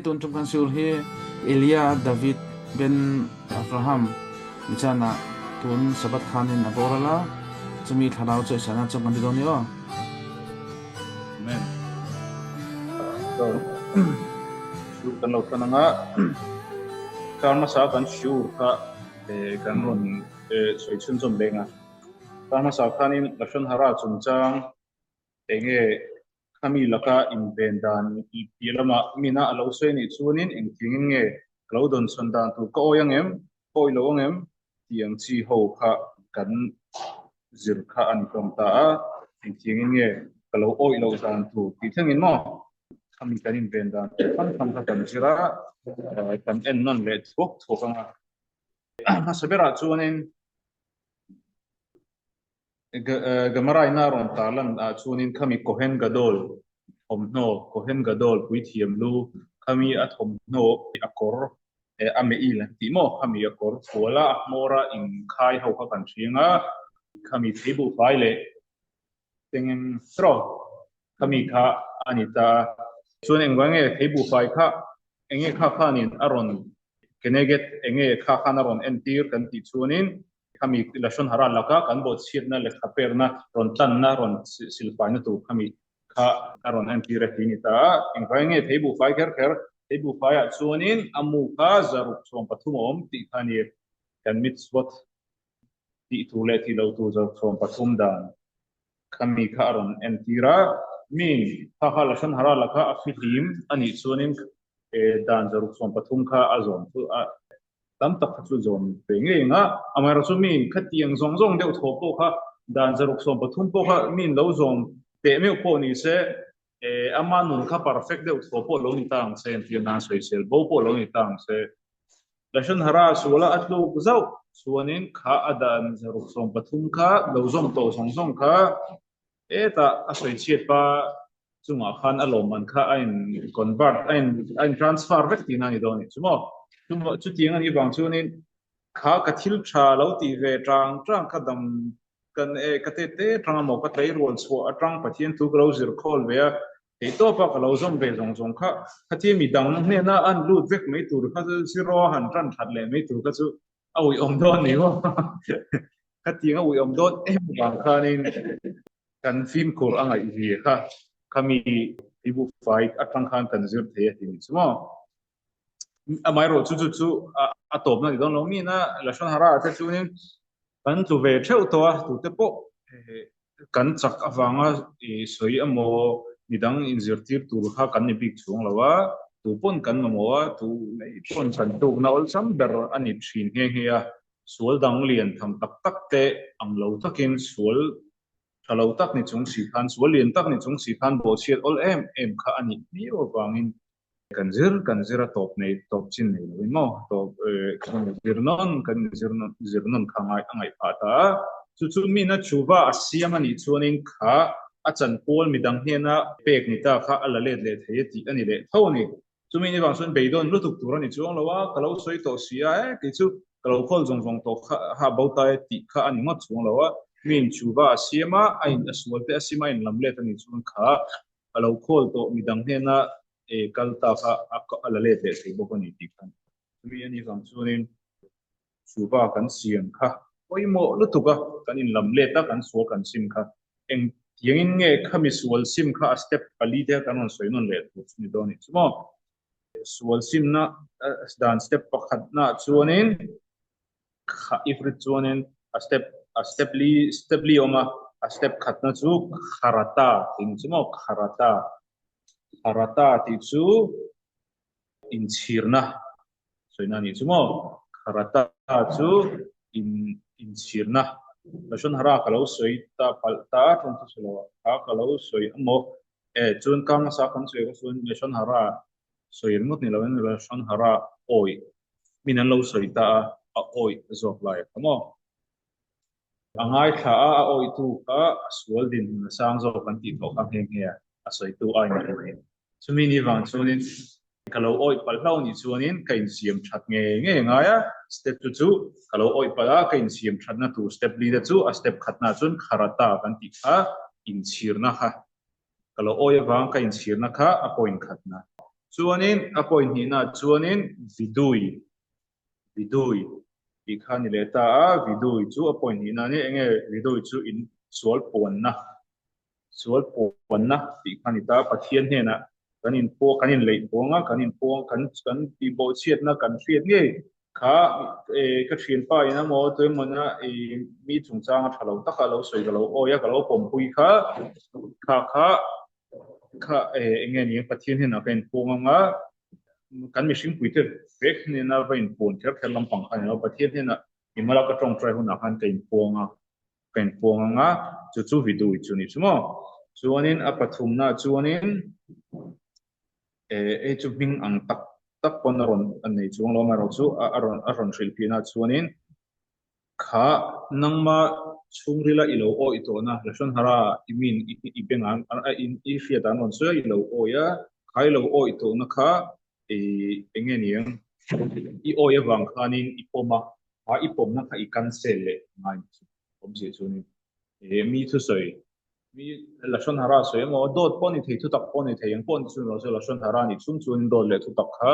Tun tum kan sur hi Elia, David, Ben Abraham nichanah tun Sabbath khanin a boral a, chumi thlarau chawisana chu kan ti dawn ni aw. Amen. So, sur kan lo tan anga kar hmasa kan sur kha kan rawn sawi chhunzawm leng a. Kar hmasa khanin Lashon Hara chungchang Enge khami laka inven dan tih lamah mina a lo sawi anih chuanin engtiangin nge ka lo dawnsawn dan tur ka awi ang em, ka awi lo ang em tih ang chi ho kha kan zir kha a ni hlawm ta a, engtiangin nge ka lo awih loh dan tur tih thlengin maw khami kan inven dan tur hrang hrang kha kan zir a, kan en nawn leh thuak thuak ang a. Hmasa berah chuanin. Gemara-ina a rawn tarlan ah chuanin khami Kohen Gadol thawmhnaw, Kohen Gadol puithiam lu, khami a thawmhnaw a kawr a meil an tih maw, khami a kawr fual a, a hmawr a inkhai ho kha kan hriang a, khami theibuhfai leh tengeng straw khami kha a ni ta a. Chuan engvang nge theibuhfai kha enge kha khanin a rawn keneget enge kha khan a rawn entir kan tih chuanin Khami Lashon Hara laka kan bawhchhiatna lehkha pekna rawn tlanna rawn silfaina tur khami kha a rawn entir a ti ni ta a. Engvai nge theibuhfai kher kher? Theibuhfaiah chuanin a mu kha 613 a awm tih kha a ni. Kan mitzvot tih tur leh tih loh tur 613 dan khami kha a rawn entir a. Mi kha kha Lashon Hara laka a fihlim a nih chuanin dan 613 kha a zawm chu a Tam tak kha chu zawm ve ngei ang a, amaherawhchu chu miin khatiang zawng zawng deuh thaw pawh kha dan 613 pawh kha miin lo zawm teh meuh pawh ni se, ama nun kha perfect deuh thaw pawh lo ni ta ang se, entir nan sawisel bo pawh lo ni ta ang se. Lashon Hara suala a tluk zauh chuanin kha a dan 613 kha lo zawm tawh zawng zawng kha hetah a sawichhiat pa chungah khan a lawmman kha a in convert, a in a in transfer vek tihna a ni dawn a nih chu maw? Chutiang a nih vang chuanin kha ka thil tha lo tih ve tang tang kha dam kan e ka te te tang amaw ka tleirual chhuah atang Pathian thu ka lo zir khawl ve a, theihtawpa ka lo zawm ve zawng zawng kha khatia mi dang hnena an lut vek mai tur kha chu zero a han tan that leh mai tur kha chu a uiawm dawn a ni maw? Khatiang a uiawm dawn em vang khanin Kan fimkhur a ngaih zia kha khami buhfai atang khan kan zir thei a ti ni chu maw? Amaherawh chu chu chu a tawpna ni dawn lo mi na Lashon Hara ah te chuanin kan tlu ve theuh tawh a, tute pawh kan chak avanga sawi emaw midang inzirtir tur kha kan ni bik chuang lo a, tu pawn kan mamawh a, tu mai pawn kan tlukna awlsam ber a ni thin nghe nghe a, sual dang lian tham tak tak te ang lo takin sual tha lo tak ni chung si khan, sual lian tak ni chung si khan bawhchhiat awl em em kha a nih miau avangin kan zir kan zir a tawp nei tawp chin nei lovin maw tawp kan zir nawn kan zir nawn zir nawn kha ngai a ngaih phah ta a. Chu chu mina chuva a siam a nih chuanin kha a chanpual midang hnena pek ni ta kha a la let leh thei a tih a ni leh tho a ni. Chumi ni vang chuan beidawn lutuk tur a ni chuang lo a, ka lo sawi tawh si a, e kei chu ka lo khawl zawng zawng tawh kha ha bo ta e tih kha a ni ngawt chuang lo a, mi in chuva a siam a, a in a sual te a sim a in lam let a nih chuan kha a lo khawl tawh midang hnena e kal ta kha a la let leh thei bawk a ni tih khan chumi a nih vang chuanin Chuva kan siam kha pawimawh lutuk a, kan inlam let a, kan sual kan sim kha. Eng tiangin nge khami sual sim kha a step pali te kan rawn sawi nawn leh tur chu ni dawn a nih chu maw? Sual simna dan step pakhatna chuanin kha ifrit chuanin a step a step li step li awm a, a step khatna chu kharata tih ni chu maw? Kharata kharata tih chu inchhirna Sawina a nih chu maw? Kharata chu in inchhirna. Lashon Hara ka lo sawi ta palh ta tawng chu sawi lo ah kha ka lo sawi a maw? E chuan ka hmasa kan sawi kha chuan Lashon Hara sawi ringawt ni loin Lashon Hara awih min an lo sawi ta a, a awih zawk lai a kha maw? A ngaithla a, a awitu kha a sual dinhmun a sang zawk kan tih tawh kha nghe nghe a, a sawitu aiin a awih. Chumi ni vang chuanin ka lo awih palh hlauh nih chuanin ka insiam that ngei ngei a ngai a, step chu chu ka lo awih palh a, ka insiam thatna tur step li te chu a step khatnaah chuan kharata kan tih kha inchhirna kha ka lo awih avang ka inchhirna kha a point khatna. Chuanin a point hnihna chuanin vidui, vidui tih kha a ni leh ta a, vidui chu a point hnihna a ni. Enge vidui chu in sual puanna, sual puanna tih kha a ni ta. Pathian hnenah kan in puang, kan in leih puang a, kan in puang, kan kan tih bawhchhiatna kan hriat ngei kha ka thianpa in emaw tuemawna mi chungchanga tha lo taka lo sawi ka lo awi a, ka lo pawmpui kha, kha kha Kha eng nge ni Pathian hnenah ka inpuang ang a, kan mihring puite vek hnena va inpuan kher kher lampang kha a ni lo, Pathian hnenah mimala ka tawngtai hunah khan ka inpuang a, ka inpuang ang a, chu chu vidui chu ni chu maw. Chuanin a pathumna chuanin hei chu hming ang tak tak pawn a rawn a nei chuang lo amaherawhchu a rawn a rawn hrilhfiahna chuanin Kha nangma chhungrila i lo awih tawhna, Lashon Hara i min i bengah i hriat an rawn sawi a, i lo awih a, kha i lo awih tawhna kha i eng nge ni ang, i awih avang khanin i pawm a, kha i pawmna kha i cancel leh ngai ni chu, awmzia chuanin mi thusawi, mi Lashon Hara sawi emaw, dawt pawh ni thei, thutak pawh ni thei, engpawh ni chu ni lo se Lashon Hara nih chhung chuanin dawt leh thutak kha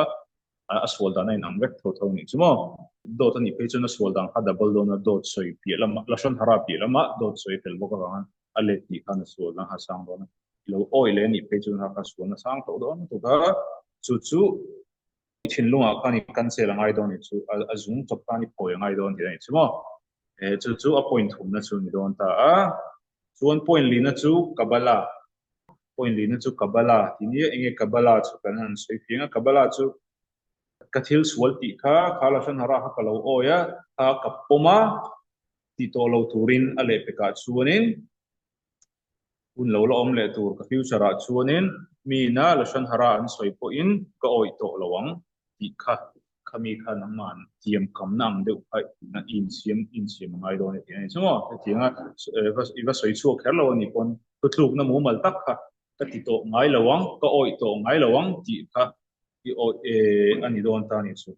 a sual dan a inang vek tho tho nih chu maw? Dawt a nih phei chuan a sual dan kha double dawn a, dawt sawi piah lamah, Lashon Hara piah lamah dawt sawi fel bawk avangin a let tih khan a sual dan kha a sang dawn a. I lo awi leh a nih phei chuan kha kha sual na sang tawh dawn lutuk a, chu chu i thinlungah khan i cancel a ngai dawn nih chu, a zung chawp khan i phawi a ngai dawn tih a nih chu maw? Chu chu a point thumna chu a ni dawn ta a. Chuan point lina chu Kabbalah Point lina chu Kabbalah tih nia, enge Kabbalah chu kan han sawi fiang a, Kabbalah chu ka thil sual tih kha, kha Lashon Hara kha ka lo awi a, kha ka pawm a, tih tawh lo turin a lehpekah chuanin hun lo la awm leh tur ka future ah chuanin miin a Lashon Hara an sawi pawhin ka awih tawh lo ang tih kha, khami kha nangmah tiam kamna ang deuh kha i insiam insiam a ngai dawn e tih a ni chu maw? Hetianga i va sawi chhuak kher lo a nih pawn thutlukna mumal tak kha ka ti tawh ngai lo ang, ka awih tawh ngai lo ang tih kha i awih a ni dawn ta a ni chu.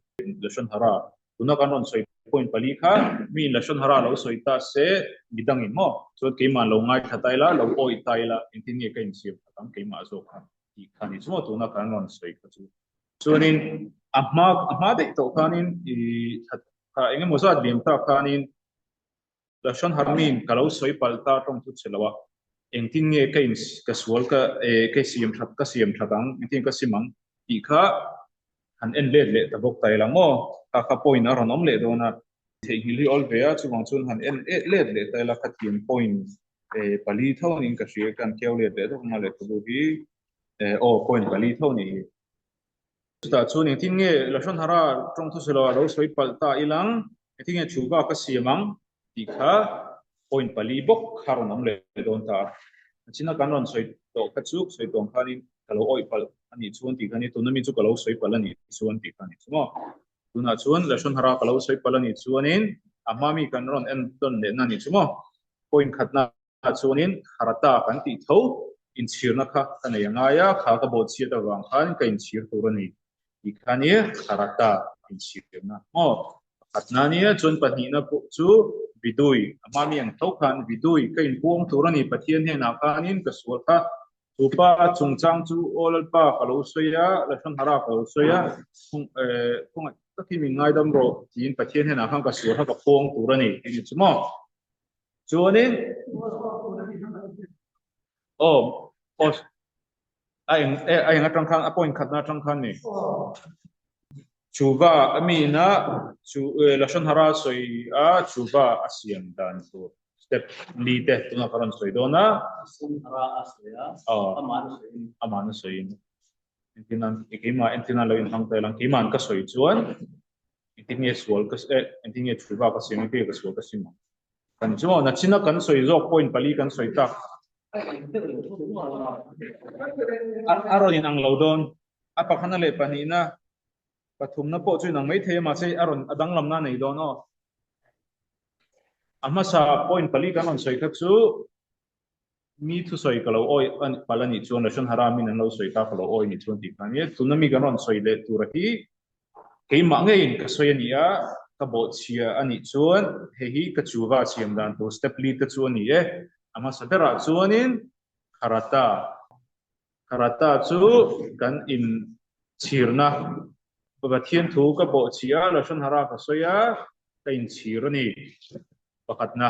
Lashon Hara, tuna kan rawn sawi point pali kha miin Lashon Hara lo sawi ta se midangin maw? Chuan keimah lo ngaithla ta ila, lo awih ta ila engtin nge ka insiam khat ang keimah zawk kha tih kha a ni chu maw? Tuna kan rawn sawi kha chu. Chuanin a hma a hma daih tawh khanin i that kha eng emaw zat liam tak khanin Lashon Harmin ka lo sawi palh ta tawng chu che lo a, engtin nge ka in ka sual ka ka siam that ka siam that ang engtin ka sim ang tih kha han en let leh ta bawk ta ila maw kha kha point a rawn awm leh dawn a, theihnghilh hi awl ve a chuvang chuan han en let leh ta ila khatiang point pali tho niin ka hria ka han keu let leh dawk ang a lehkhabu hi aw point pali tho a nih hi. Chutah chuan engtin nge Lashon Hara tawng thusawi lo a lo sawi palh ta ilang, engtin nge thuva ka siam ang tih kha point pali bawk kha rawn awm leh dawn ta a. A china kan rawn sawi tawh kha chu sawi tawng khanin ka lo awih palh a nih chuan tih kha ni, tuna mi chu ka lo sawi palh a nih chuan tih kha a ni chu maw. Tunah chuan Lashon Hara ka lo sawi palh a nih chuanin a hma mi kan rawn en tawn lehna a nih chu maw. Point khatna Ah chuanin Harata kan tih tho inchhirna kha ka nei a ngai a, kha ka bawhchhiat avang khan ka inchhir tur a ni tih kha a nia, Harata inchhirna maw? Pakhatna a nia, chuan pahnihna pawh chu Vidui, a hma mi ang tho khan Vidui ka inpuang tur a ni, Pathian hnenah khanin ka sual kha, chu pa chungchang chu aw Lalpa ka lo sawi a, Lashon Hara ka lo sawi a, khawngaih takin min ngaidam rawh tiin Pathian hnenah khan ka sual kha ka puang tur a ni tih ni chu maw? Chuanin aw aw a eng a eng atang khan a point khatna atang khan ni chuva a mi ina chu lashon hara sawi a chuva a siam dan tur step li te tuna ka rawn sawi dawn a lashon hara a sawi a aman a sawi aman a sawi entirnan keimah entirnan lo inhmang ta ila keima'n ka sawi chuan Engtin nge sual ka eh engtin nge thil bak a siam engtin nge ka sual ka sim ang? Kan chu maw nachina kan sawi zawk point pali kan sawi tak. A rawn inang lo dawn. A pakhana leh pahnihna pathumna pawh chu inang mai thei a mahse a rawn a danglamna a nei dawn aw. A hmasa point pali kan rawn sawi kha chu Mi thusawi ka lo awi palh a nih chuan Lashon Hara min an lo sawi ta ka lo awi nih chuan tih kha a nia. Tuna mi kan rawn sawi leh tura hi keimah ngeiin ka sawi a ni a, ka bawhchhia a nih chuan hei hi ka chuva siam dan tur step li te chu a ni e. A hmasa berah chuanin Kharata, Kharata chu kan in. Chhirna, Pathian thu ka bawhchhia a, Lashon Hara ka sawi a, ka inchhir a ni. Pakhatna.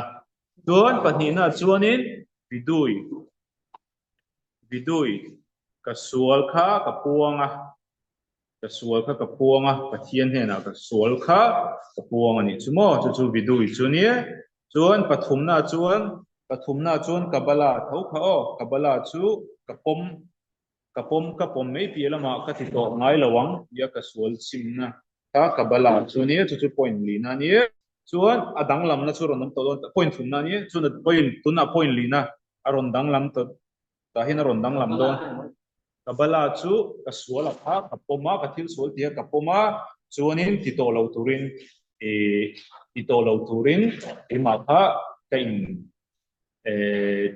Chuan pahnihna chuanin Vidui, Vidui, ka sual kha ka puang a, ka sual kha ka puang a, Pathian hnenah ka sual kha ka puang a nih chu maw? Chu chu Vidui chu nia. Chuan pathumna chuan, pathumna chuan Kabbalah tho kha aw, Kabbalah chu ka pawm Ka pawm ka pawm mai piah lamah ka ti tawh ngai lo ang tia ka sual chimna kha ka bala chu nia chu chu point lihna a nia chuan a danglamna chu rawn awm tawh dawn point thumna a nia chuan point tunah point lihna a rawn danglam tawh tah hian a rawn danglam dawn ka bala chu ka sual a kha ka pawm a ka thil sual tih a ka pawm a chuanin ti tawh lo turin ih ti tawh lo turin keimah kha ka in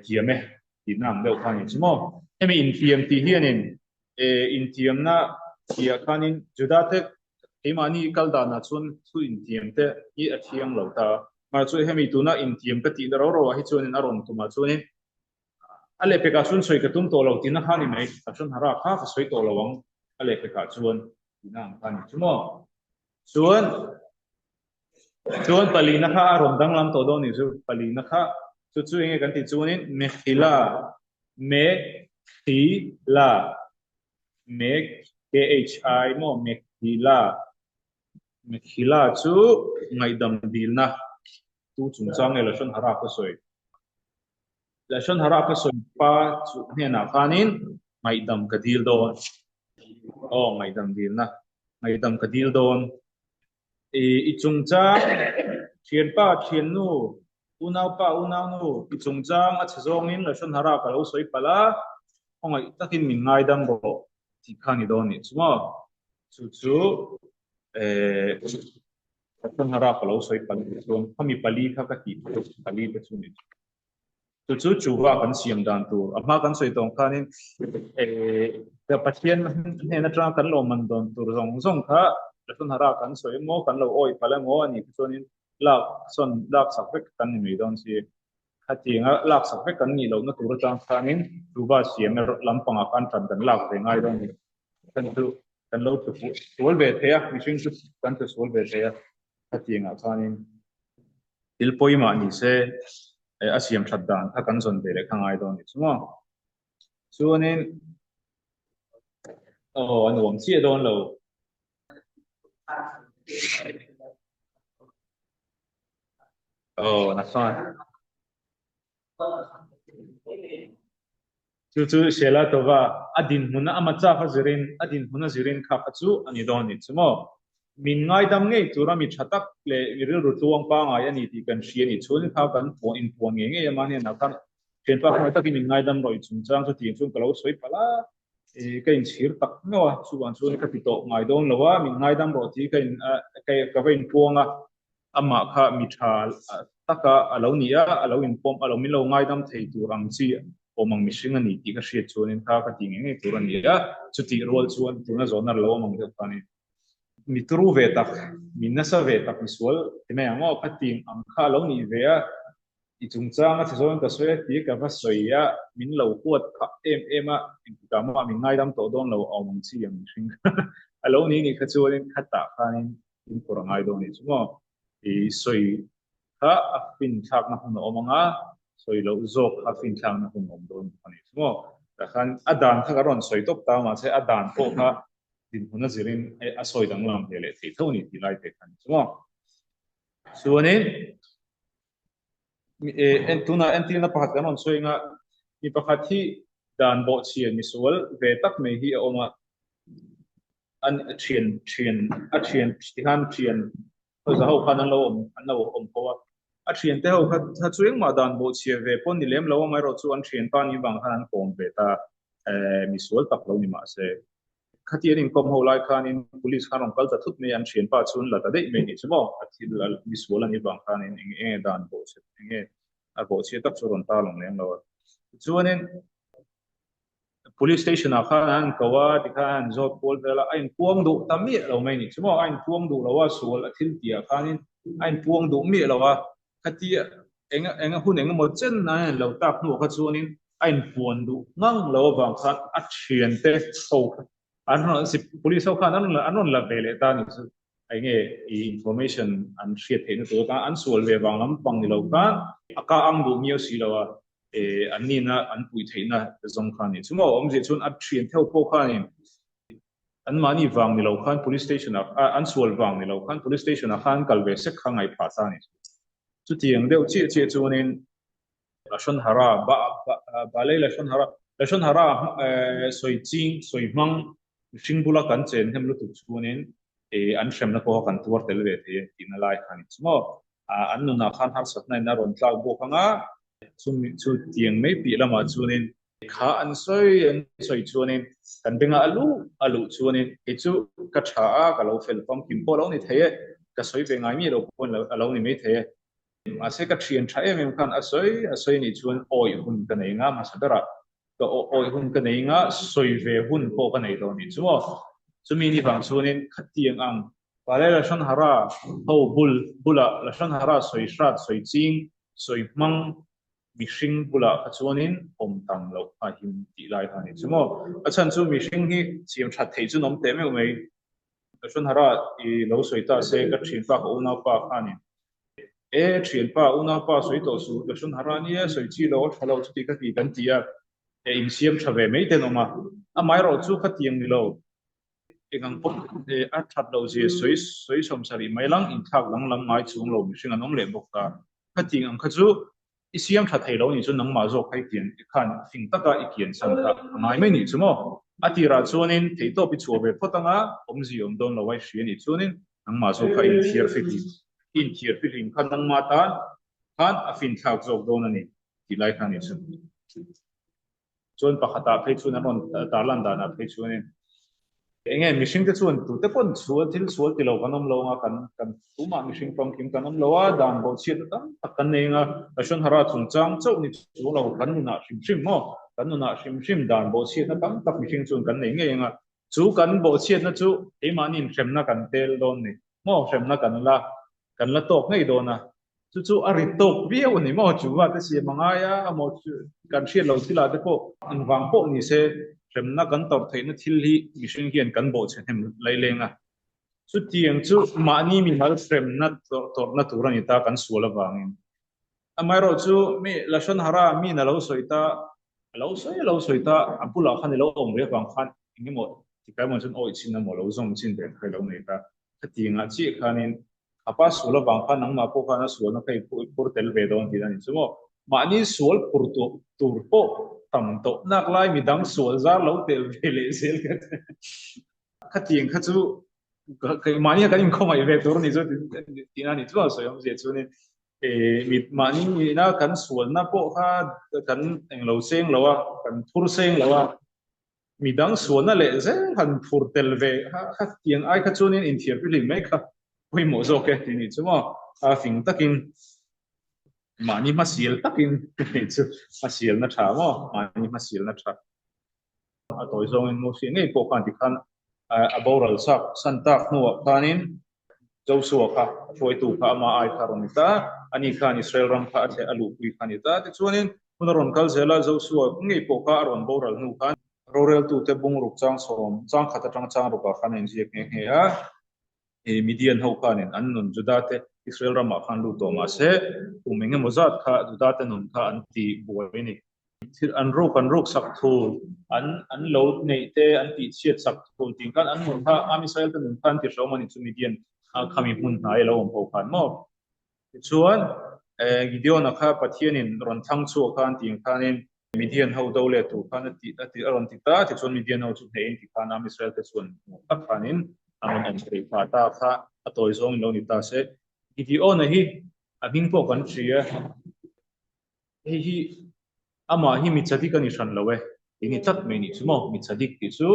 thiam e tihna ang deuh kha a ni chu maw. Hemi intiam tih hianin intiamna tihah khanin Juda te keimahni kal danah chuan thu intiam te hi a thiang lo ta. Mahse chu hemi tuna intiam ka tihna ro ro ah hi chuanin a rawn tumah chuanin a lehpekah chuan sawi ka tum tawh lo tihna kha a ni mai. Ka hran hara kha ka sawi tawh lo ang a lehpekah chuan tihna ang kha a ni chu maw. Chuan Chuan palina kha a rawn danglam tawh dawn nih chu, palina kha chu chu enge kan tih chuanin Mekhila, Me-khi-la, Me-K-H-I maw Mekhila, Mekhila chu ngaihdam dilna tu chungchang nge Lashon Hara ka sawi. Lashon Hara ka sawi pa chu hnenah khanin ngaihdam ka dil dawn. Aw ngaihdam dilna, ngaihdam ka dil dawn. I chungchang, thianpa, thiannu, unaupa, unaunu, i chungchang a chhe zawngin Lashon Hara ka lo sawi palh a, khawngaih takin min ngaidam rawh tih kha ni dawn nih chu maw? Chu chu Lashon Hara ka lo sawi palh tih chuan khami pali kha ka tih pali te chu ni. Chu chu chuva kan siam dan tur a hma kan sawi tawng khanin Pathian hnen atanga kan lo man dawn tur zawng zawng kha Lashon Hara kan sawi emaw kan lo awih palh emaw a nih kha chuanin lak sawn lak sak vek kan ni mai dawn si. Khatianga lak sak vek kan nih lohna tur atang khanin chuva siam lampangah khan tan kan lak ve ngai dawn a ni. Kan chu kan lo tlu sual ve thei a, mihring chu kan tlu sual ve thei a khatiangah khanin. Thil pawimah ni se a siam that dan kha kan zawn ve leh kha ngai dawn ni chu maw. Chuanin aw a nuam chiah dawn lo. Aw nasa. Chu chu Sheila Tova a dinhmun a ama chak a zirin a dinhmun a zirin kha kha chu a ni dawn nih chu maw. Min ngaidam ngei tura mi tha tak leh mi rilru tluang pangai a ni tih kan hria nih chuan kha kan puan inpuan ngei ngei a mahni anah khan thianpa khawngaih takin min ngaidam rawh i chungchang chu tiang chuan ka lo sawi palh a, ka inchhir tak meuh a, chuvang chuan ka ti tawh ngai dawn lo a, min ngaidam rawh tih ka in ka va inpuang a. Amah kha mi tha taka a lo ni a, a lo inpawm, a lo min lo ngaidam thei tur ang chi awm ang mihring a ni tih ka hriat chuanin kha ka ti ngei ngei tur a ni a, chutih rual chuan tuna zawhna lo awm ang deuh kha a ni. Mi turu ve tak, mi nasa ve tak, mi sual ti mai ang aw, khating ang kha a lo nih ve a, I chungchang a chhe zawng ka sawi a ti ka va sawi a, min lo huat phah em em a, engtikah mah min ngaidam tawh dawn lo a awm ang chi ang mihring kha a lo ni nih kha chuanin khatah khanin fimkhur a ngai dawn nih chu maw. I sawi kha a finthlakna hun a awm ang a, sawi loh zawk kha finthlakna hun a awm dawn bawk a nih chu maw. Tah khan a dan kha ka rawn sawi tawp ta mahse a dan pawh kha dinhmun a zirin a sawi danglam ve leh thei tho a ni tih lai te kha a ni chu maw. Chuanin tunah entirna pakhat kan rawn sawi anga mi pakhat hi dan bawhchhian misual ve tak mai hi a awm a, an thian thian a thian tikhan thian za ho khan an lo awm an lo awm ho a, a thian te ho kha kha chu engmah dan bawhchhia ve pawh ni lem lo amaherawh chu an thianpa ni vang khan an kawm ve ta misual tak lo ni mahse. Khati an inkawm ho lai khanin police khan rawn kal ta thut mai a, an thianpa chu an la ta daih mai nih chu maw? A thil a misual a nih vang khanin eng enge dan bawhchhiat eng nge a bawhchhiat tak chu rawn tarlang lem lo a. Tichuanin police station ah khan an ko a, tikhan an zawt kual vel a, a inpuang duh ta miah lo mai nih chu maw? A inpuang duh lo a, sual a thil tih ah khanin a inpuang duh miah lo a, khati eng eng hun eng emaw chen an en lo tak hnuah kha chuanin a inpuan duh ngang lo avang khan a thiante ho kha. An rawn police ho khan an rawn an rawn la ve leh ta ni chu eng nge i information an hriat theihna tur atan an sual ve vang lampang ni lo khan a ka ang duh miau si lo a eh an nihna an puih theihna zawng kha a ni. Chunga awmzia chuan a thian theuh pawh khanin anmahni vang ni lo khan police station ah an sual vang ni lo khan police station ah khan an kal ve sek kha ngaih phah ta a ni. Chutiang deuh chiah chiah chuanin Lashon Hara, Balei Lashon Hara, Lashon Hara sawi ching, sawi hmang mihring bula kan chen hnem lutuk chuanin an hremna pawha kan tuar tel ve thei e tihna lai kha a ni chu maw. An nunah khan harsatna in a rawn tlak bawk ang a, chumi chu tiang mai piah lamah chuanin kha an sawi an sawi chuanin kan bengah a luh a luh chuanin kei chu ka tha a, ka lo fel famkim pawh a lo ni thei e, ka sawi ve ngai miah lo pawh a lo ni mai thei e. Mahse ka thian tha em em khan a sawi a sawi nih chuan awih hun ka nei nga hmasa berah ka awih hun ka nei nga sawi ve hun pawh ka nei lo nih chu maw. Chumi ni vang chuanin khatiang ang Pale Lashon Hara ho bul bulah Lashon Hara sawi hrat sawi ching sawi hmang mihring bulah kha chuanin awm tam loh a him tih lai kha a ni chu maw. A chhan chu mihring hi siam that theih chu an awm teh meuh mai. Lashon Hara i lo sawi ta se ka thianpa ka unaupa khanin E thianpa unaupa sawi tawh suh Lashon Hara nia sawi chi lo a tha lo chuti ka ti kan ti a, e insiam tha ve mai ten awm a, amaherawh chu khatiang ni lo engang pawh a that loh zia sawi sawi sawm sarih mai lang inthlak danglam ngai chung lo mihring an awm leh bawk ta. Khatiang ang kha chu I siam tha thei lo nih chu nangmah zawk kha i kian khan fing taka i kian chhan kha a ngai mai nih chu maw? A tirah chuanin theihtawp i chhuah ve phawt anga awmzi awm dawn lo a i hria nih chuanin nangmah zawk kha i inthiar fihlim i inthiar fihlim kha nangmah tan khan a finthlak zawk dawn a ni tih lai kha a nih chu. Chuan pakhatah phei chuan an rawn tarlan danah phei chuanin eng nge mihringte chuan tute pawn sual thil sual ti lo kan awm lo anga kan kan tumah mihring famkim kan awm lo a, dan bawhchhiatna tam tak kan nei anga Lashon Hara chungchang chauh ni chuang lo kan nunah hrim hrim maw kan nunah hrim hrim dan bawhchhiatna tam tak mihring chuan kan nei ngei anga chu kan bawhchhiatna chu keimahni inhremna kan tel dawn ni maw hremna kan la kan la tawk ngei dawn a. Chu chu a rit tawk viau a ni maw? Chu va te siam a ngai a, amaw chu kan hriat loh thil ah te pawh engvang pawh ni se hremna kan tawrh theihna thil hi mihring hian kan bawhchhe hnem laileng a. Chutiang chu mahni mimal hremna tawrhna tur a ni ta kan sual avangin. Amaherawh chu mi Lashon Hara min a lo sawi ta, a lo sawi a lo sawi ta, a bulah khan i lo awm ve avang khan engemaw tikai emaw chuan awih chin emaw lo zawm chin ve kha i lo nei ta. Khatiangah chiah khanin a pa sual avang khan nangmah pawh khan a sualna kha i phur tel ve dawn tih a ni chu maw? Mahni sual phur tur pawh tam tawh nak lai midang sual zar lo tel ve leh zel kha khatiang kha chu mahni kan inkhawngaih ve tur a ni chu tih a ni chu a sawi awmzia chuanin mahni nihna kan sualna pawh kha kan englo seng lo a, kan phur seng lo a. Midang sualna leh zel han phur tel ve kha khatiang ai kha chuanin inthiar pihlim mai kha pawimawh zawk e tih nih chu maw? A fing takin mahni hmasial takin tih chu hmasialna tha maw? Mahni hmasialna tha. A tawi zawngin Moses ngei pawh khan tikhan a boral chak san tak hnuah khanin Joshua kha a hruaitu kha ama ai kha a rawn ni ta, ani khan Israel ram kha a thleh a luhpui kha a ni ta. Tichuanin hun a rawn kal zel a, Joshua ngei pawh kha a rawn boral hnu khan roreltute bungruk chang sawm, chang khat atanga chang rukah khan a inziak nghe nghe a. Midian ho khanin an nun Judate Israel ramah khan lut tawh mah se, kum eng emaw zat kha Judate nun kha an ti buai a ni. Thil an ruk an ruk sak thul, an an lo neih te an tih chhiat sak thul tih khan an nun kha Am Israel te nun kha an ti hrawm a ni chu Midian khami hmun hnai a lo awm ho khan maw. Tichuan Gideon-a kha Pathianin rawn thlang chhuak khan tih khanin Midian ho do leh tur khan a ti a ti a rawn ti ta, tichuan Midian ho chu hneh in ti khan Am Israel te chuan hmuh tak khanin an rawn awm theih phah ta kha a tawi zawngin lo ni ta se. Gideon-a hi a hming pawh kan hria. Hei hi amah hi mi chadik a ni hran lo e, tih ni tlat mai nih chu maw? Mi chadik tih chu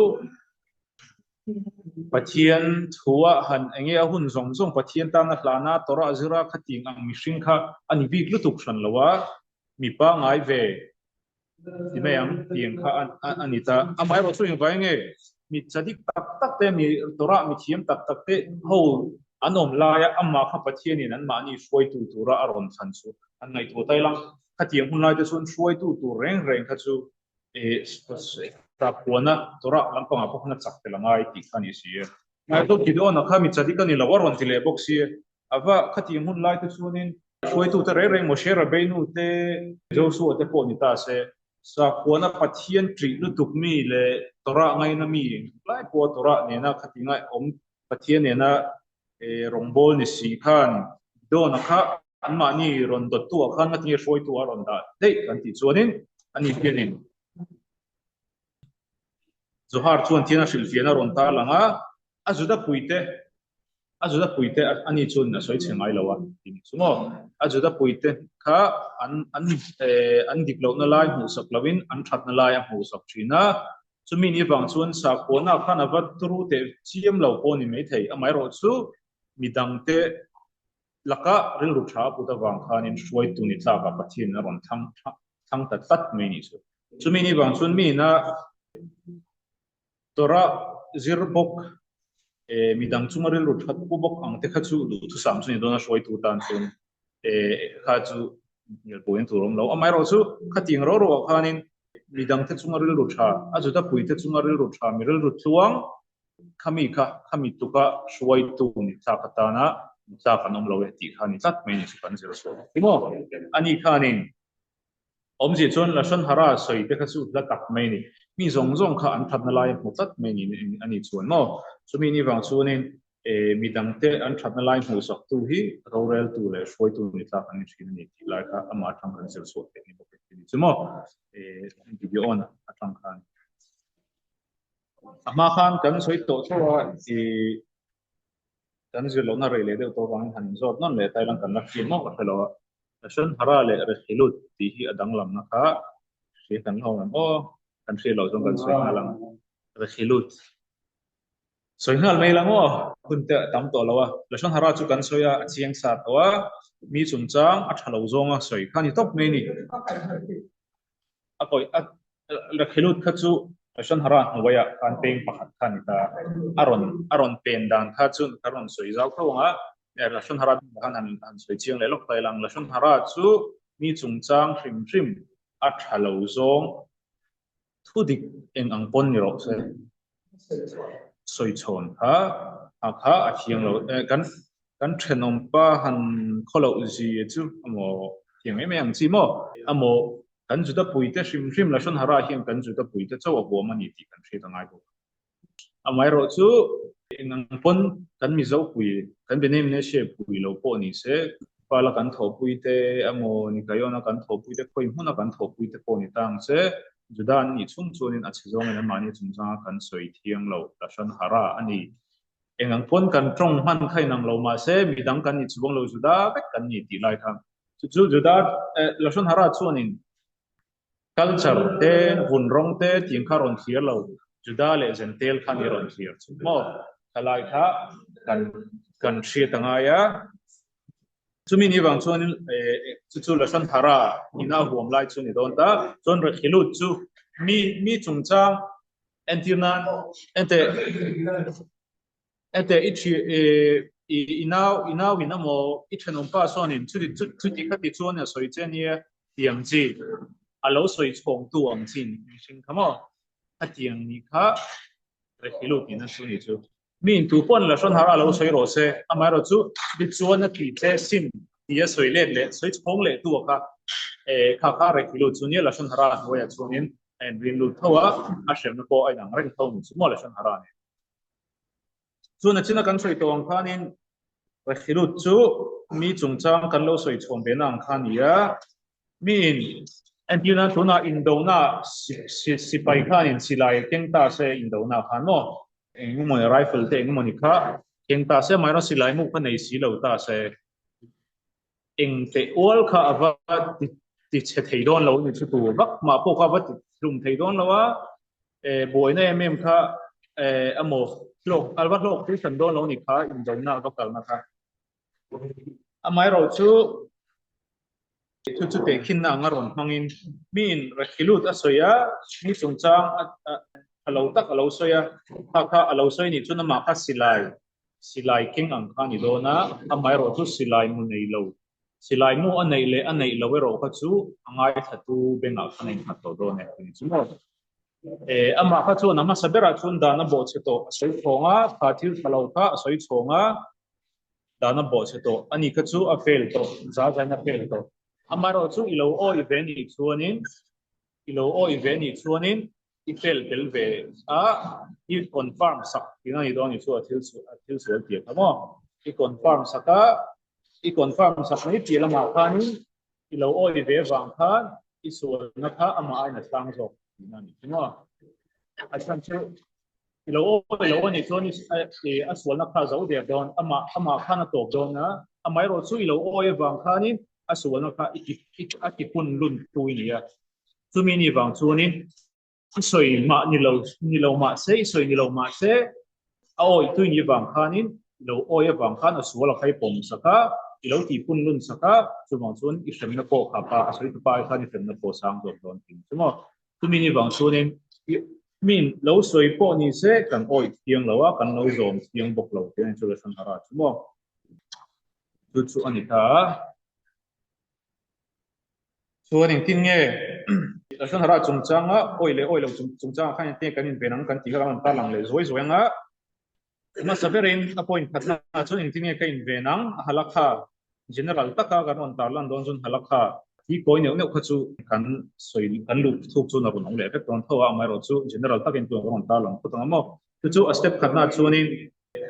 Pathian thua han enge a hun zawng zawng Pathian tana hlana Torah zira khating ang mihring kha a ni bik lutuk hran lo a, mi pangai ve ti mai ang tiang kha a ni ta. Amaherawh chu engvai nge mi chadik tak tak te, mi Torah mi thiam tak tak te ho an awm laia amah kha Pathianin anmahni hruaitu tura a rawn thlan chu an ngaihtuah ta ila. Khatiang hun laite chuan hruaitu tur reng reng kha chu. Sakhuana Torah lampangah pawh khan a chak tel a ngai tih kha a ni si e. Ngaihtuah Gideon-a kha mi chadik a ni lo a rawn ti leh bawk si e. A va khatiang hun lai te chuanin hruaitute reng reng Moshe Rabbeinu te, Joshua te pawh ni ta se, Sakhuana Pathian ṭih lutuk mi leh Torah ngaina mi lai pawha Torah nena khatianga awm Pathian nena rawngbâwl ni si khan Gideon-a kha anmahni rawn dawttu-ah khan ngatinge hruaitu a rawn dah daih kan tih chuanin ani hianin Zohar chuan thian a hrilhfiahna a rawn tarlang a, a Juda puite, a Juda puite ani chuan a sawi chhe ngai lo a ti ni chu maw? A Juda puite kha an an an dik lohna lai hmuhsak loin an thatna lai a hmuhsak thin a, chumi ni vang chuan sakhuana khan a va turu teh chiam lo pawh a ni maithei, amaherawhchu midangte Laka rilru tha a put avang khanin hruaitu ni tlakah Pathian a rawn thlang thlang ta tlat mai nih chu. Chumi ni vang chuan miin a Torah zir bawk eh midang chunga rilru that pu bawk ang te kha chu duhthusam chu ni dawn a hruaitu tan chuan eh kha chu hnialpuiin tur awm lo. Amaherawh chu khatiang ro ro ah khanin midang te chunga rilru tha, a Juda pui te chunga rilru tha, mi rilru tluang Khami kha khami tuka hruaitu ni tlak atana ni tlak an awm lo e tih kha ni tlat mai ni chu kan zir sual ang maw? Ani khanin awmzia chuan Lashon Hara sawi te kha chu hla tak mai ni. Mi zawng zawng kha an thatna lai a hmu tlat mai ni a ni chuan maw? Chumi ni vang chuanin midangte an thatna lai hmuhsaktu hi roreltu leh hruaitu ni tlak an ni thin a ni tih lai kha amah atang kan zir chhuah theih a ni bawk e tih ni chu maw? Gideon atang khan. A hma khan kan sawi tawh tho a, i kan zir lohna rei leh deuh tawh avangin han inzawt nawn leh ta ila kan la hriat mawk a hre lo a. Lashon Hara leh Rechilut tih hi a danglamna kha hria kan hlawm em aw? Kan hriat loh chuan kan sawi nghal ang. Rechilut sawi nghal mai la maw? Hun te a tam tawh lo a. Lashon Hara chu kan sawi a, a chiang sa tawh a, mi chungchang a tha lo zawnga sawi kha a ni tawp mai a ni. A kawih a Rakhilut kha chu Lashon Hara hnuaiah khan peng pakhat kha a ni ta. A rawn a rawn pen dan kha chu ka rawn sawi zau tho ang a, Lashon Hara khan han han sawi chiang leh lawk ta ila ang. Lashon Hara chu mi chungchang hrim hrim a tha lo zawng thu dik eng ang pawn ni rawh se. Sawi chhawn kha a kha a thiang lo kan kan thenawm pa han khaw loh zia chu amaw thiang em em ang chi maw amaw kan Juda puite hrim hrim Lashon Hara hian kan Juda puite chauh a huam a ni tih kan hriat a ngai bawk. Amaherawh chu eng ang pawn kan Mizo pui, kan Bnei Menashe pui lo pawh ni se, Pala kan thawhpui te emaw Nikaiona kan thawhpui te khawi hmuna kan thawhpui te pawh ni ta ang che, Juda an nih chhung chuanin a chhe zawngin anmahni chungchanga kan sawi thiang lo, Lashon Hara a ni. Eng ang pawn kan tawng hman kha inang lo mahse midang kan ni chuang lo Juda vek kan ni tih lai kha chu chu Juda Lashon Hara chuanin Culture te, vun rawng te tih kha rawn thlir lo, Juda leh Jentail kha ni rawn thlir chu maw? Thalai kha kan kan hriat a ngai a. Chumi ni vang chuanin chu chu Lashon Hara ina a huam lai chu ni dawn ta. Chuan Rechilut chu mi mi chungchang entir nan enteh Ete i thi i i nau i nau in amaw i thenawm pa sawnin chuti chuti kha ti chuan a sawi che nia tiang chi a lo sawi chhawng tu ang chi mihring kha maw khatiang ni kha Rehilut in a chu ni chu mi in tu pawn la hrawn har a lo sawi rawh se amaherawh chu chuti chuan a tih che sim tia sawi let leh sawi chhawng leh tu a kha kha kha Rehilut chu nia la hrawn hara hnuaiah chuanin a inrin lut tho a a hremna pawh a inang reng tho ni chu maw la hrawn hara nen. Chuan a china kan sawi tawh ang khanin Rechilut chu mi chungchang kan lo sawi chhawm ve na ang kha a ni a. Miin entirna tunah indona sipai khanin silai keng ta se indona khan maw eng emaw ni rifle te eng emaw ni kha keng ta se amaherawh silai mu kha nei si lo ta se Eng teh ual kha a va ti chhe thei dawn lo a ni chu tur vak mah pawh kha a va ti hlum thei dawn lo a, buaina em em kha emaw hlawk a va hlawk pui hran dawn lo a ni kha indona a va kalna kha. Amaherawh chu thu chu tehkhinna anga rawn hmangin miin Rakhilut a sawi a, mi chungchang a tha lo tak a lo sawi a, kha kha a lo sawi nih chuan amah kha silai Silai keng ang kha a ni dawn a, amaherawh chu silai mu nei lo. Silai mu a neih leh a neih lo erawh kha chu a ngaithlatu bengah khan a innghat tawh dawn e tih ni chu maw. Amah kha chuan a hmasa berah chuan dan a bawhchhe tawh a sawi chhawng a, kha thil tha lo kha a sawi chhawng a, dan a bawhchhe tawh a ni kha chu a fail tawh, za zain a fail tawh. Amaherawh chu i lo awih ve nih chuanin, i lo awih ve nih chuanin i fail tel ve a, i confirm sak tihna a ni dawn a ni chu a thil a thil sual tih kha maw? I confirm sak a, i confirm sak mai piah lamah khanin i lo awih ve vang khan i sualna kha amah aiin a tlang zawk tihna a ni chu maw? A chhan chu i lo awih lo a nih chuan i a sualna kha a zo der dawn, amah amah khan a tawp dawn a, amaherawh chu i lo awih avang khanin a sualna kha i ti a ti hun lun tu i ni a, chumi ni vang chuanin I sawi mah ni lo ni lo mah se, i sawi ni lo mah se, a awih tui ni vang khanin i lo awi avang khan a sual a khai pawm sak a, i lo tih pun lun sak a, chuvang chuan i hremna pawh kha pa a sawi tupa ai khan i hremna pawh sang zawk dawn thin chu maw. Chumi ni vang chuanin i min lo sawi pawh ni se kan awih thiang lo a, kan lo zawm thiang bawk lo tih a ni chu Lashon Hara chu maw. Chu chu a ni ta a. Chuan engtin nge Lashon Hara chungchanga awih leh awih lo chungchangah khan engtin nge kan inven ang kan tih kha kan rawn tarlang leh zuai zuai ang a. Hmasa berin a point khatna ah chuan engtin nge ka inven ang a halakha general taka kan rawn tarlan dawn chuan halakha hi kawi neuh neuh kha chu kan sawi kan luh thuk chuan a rawn awm leh vek dawn tho a, amaherawh chu general takin tun kan rawn tarlang phawt ang a maw. Chu chu a step khatna ah chuanin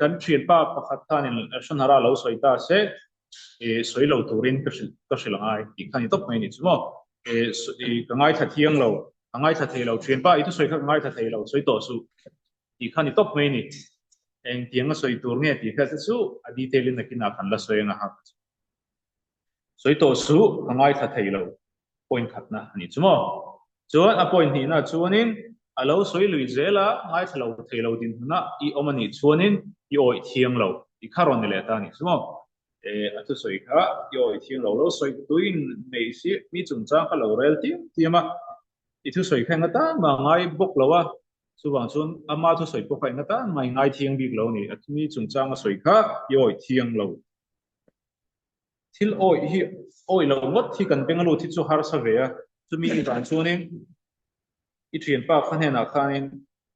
kan thianpa pakhat khanin Lashon Hara lo sawi ta se eh sawi lo turin ka hrilh ka hrilh a ngai tih kha ni tawp mai a ni chu maw eh ih ka ngaithla thiang lo ka ngaithla thei lo thianpa i thusawi kha ka ngaithla thei lo sawi tawh suh tih kha ni tawp mai a ni engtiang a sawi tur nge tih kha te chu a detail in nakinah kan la sawi ang a ha sawi tawh suh ka ngaithla thei lo point khatna a ni chu maw chuan a point hnihna chuanin a lo sawi lui zel a ngaithla lo thei lo dinhmunah i awm a nih chuanin i awih thiang lo tih kha rawn ni leh ta a ni chu maw eh a thusawi kha i awih thiang lo lo sawi tuin nei si mi chungchang kha lo rel tiam tiam a i thusawi kha enga tan mah ngai bawk lo a chuvang chuan ama thusawi pawh kha enga tan mah i ngai thiang bik lo a ni a mi chungchang a sawi kha i awih thiang lo. Thil awih hi awih lo ngawt hi kan beng a lut hi chu harsa ve a, chumi i dan chuanin i thianpa kha hnenah khanin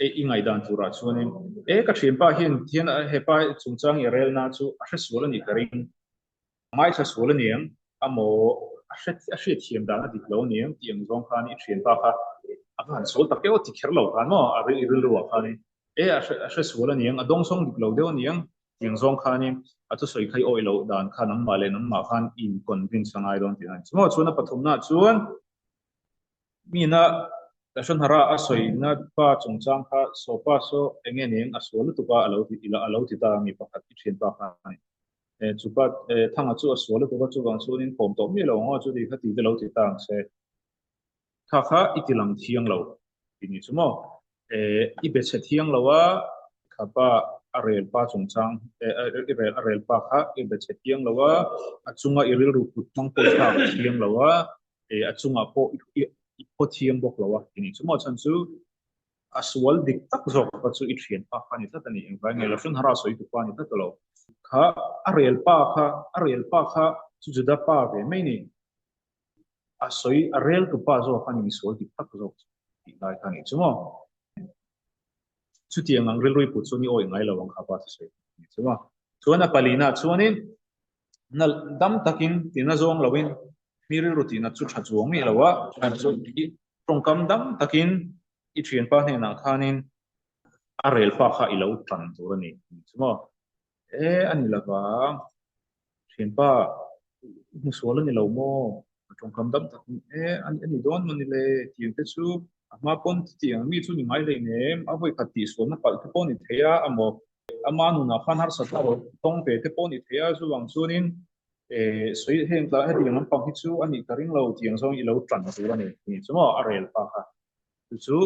e i ngaihdan turah chuanin e ka thianpa hian hian hepa chungchang i relna chu a hre sual a nih ka ring, a ngaithla sual a niang amaw a hre a hriatthiam dan a dik lo a niang tih ang zawng khan i thianpa kha a va han sual tak deuh a ti kher lo khan maw a rilruah khanin e a hre sual a niang a dawngsawng dik lo deuh a niang Tiang zawng khanin a thusawi kha i awih loh dan kha nangmah leh nangmah khan i in convince a ngai dawn tih a ni. Chumaw chuan a pathumna chuan mina Lashonhara a sawina pa chungchang kha saw pa saw eng nge ning a sual lutuk a alo ti a lo ti ta a mi pakhat i thianpa kha a ni. Chupa Thanga chu a sual lutuk a chuvang chuanin kawm tawh miah lo ang aw chuti kha ti te lo ti ta ang se. Kha kha i ti lang thiang lo tih ni chu maw? Eh, i be chhe thiang lo a, kha pa a rel pa chungchang, eh, i rel a rel pa kha i be chhe thiang lo a, a chunga i rilru kut hmang pawh i thlak thiang lo a, eh, a chungah pawh i i phaw thiang bawk lo a tih ni chu maw? Chhan chu a sual dik tak zawk kha chu i thian pa kha a ni tlat a ni, engvai nge Lashon Hara sawi tu pa a ni tlat lo. Kha a rel pa kha, a rel pa kha chu Juda pa ve mai ni. A sawi a rel tu pa zawk a ni misual dik tak zawk chu tih lai kha a nih chu maw? Chutiang ang rilru i put chuan i awih ngai lo ang kha pa thusawi a nih chu maw? Chuan a palina chuanin na dam takin tina zawng loin mi rilru tihna chu tha chuang miah lo a, chuan i tawngkam dam takin i thianpa hnenah khanin a rel pa kha i lo tan tur a ni tih chu maw? E a ni lovang. Thianpa, i hmu sual a ni lo maw? A tawngkam dam tak in e, a ni dawn maw ni le? Tiang te chu a hma pawn chutiang mi chu ni ngai hlei nem, a vawi khat tih sualna palh te pawh ni thei a, amaw ama nunah khan harsatna rawn tawng ve te pawh ni thei a, chuvang chuanin e sawi heng tla hetiang lampang hi chu a nih ka ring lo tiang zawng i lo tan tur a ni tih chu maw a rel pa kha chu chu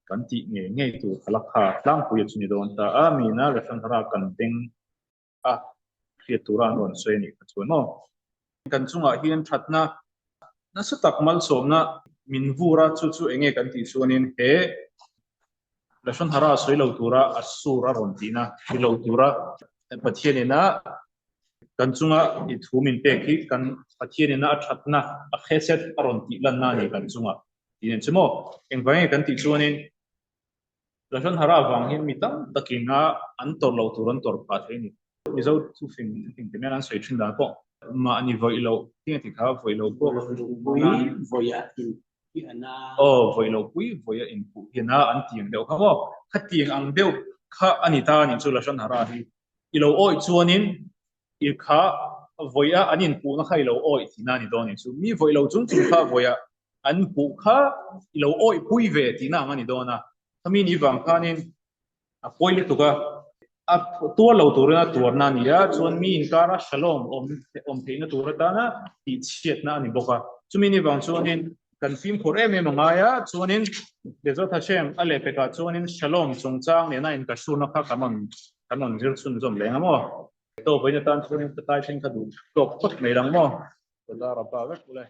kan tih ngei ngei tur kha la kha tlangpui a chu ni dawn ta a, mina Lashon Hara kan beng a hriat tura an rawn sawi a nih kha chuan maw. Kan chungah hian thatna nasa tak malsawmna min vur a, chu chu enge kan tih chuanin he Lashon Hara sawi lo tura a sur a rawn tihna ti lo tura Pathianin a kan chunga i thu min pek hi kan Pathianin a thatna a chesed a rawn tih lanna a ni kan chungah. Tih nen chu maw? Engvang nge kan tih chuanin Lashon Hara avang hian mi tam takin a an tawrh loh tur an tawrh phah thei a ni. Mizo thufing thufing te mian an sawi thin dan pawh mahni vawih loh tinge ti kha vawih loh pawh Pui vawih a inpuh hi a na. Aw vawih loh pui vawih a inpuh hi a na an ti ang deuh kha maw? Khatiang ang deuh kha a ni ta a nih chu Lashon Hara hi. I lo awih chuanin I kha vawih a an inpuhna kha i lo awih tihna a ni dawn a ni chu. Mi vawih lo chung chung kha vawih a an puh kha i lo awih pui ve tihna ang a ni dawn a. Khami ni vang khanin a pawi lutuk a, a tuar lo turin a tuarna a ni a, chuan mi inkara shalom awm awm theihna tur atana tihchhiatna a ni bawk a. Chumi ni vang chuanin kan fimkhur em em a ngai a, chuanin Bezrat Hashem a lehpekah chuanin shalom chungchang nena inkahruhna kha kan rawn kan rawn zir chhunzawm leng a maw? Tawp vawiin atan chuanin ka tai thleng kha duh tawk phawt mai lang maw? Toda rabba vek ule.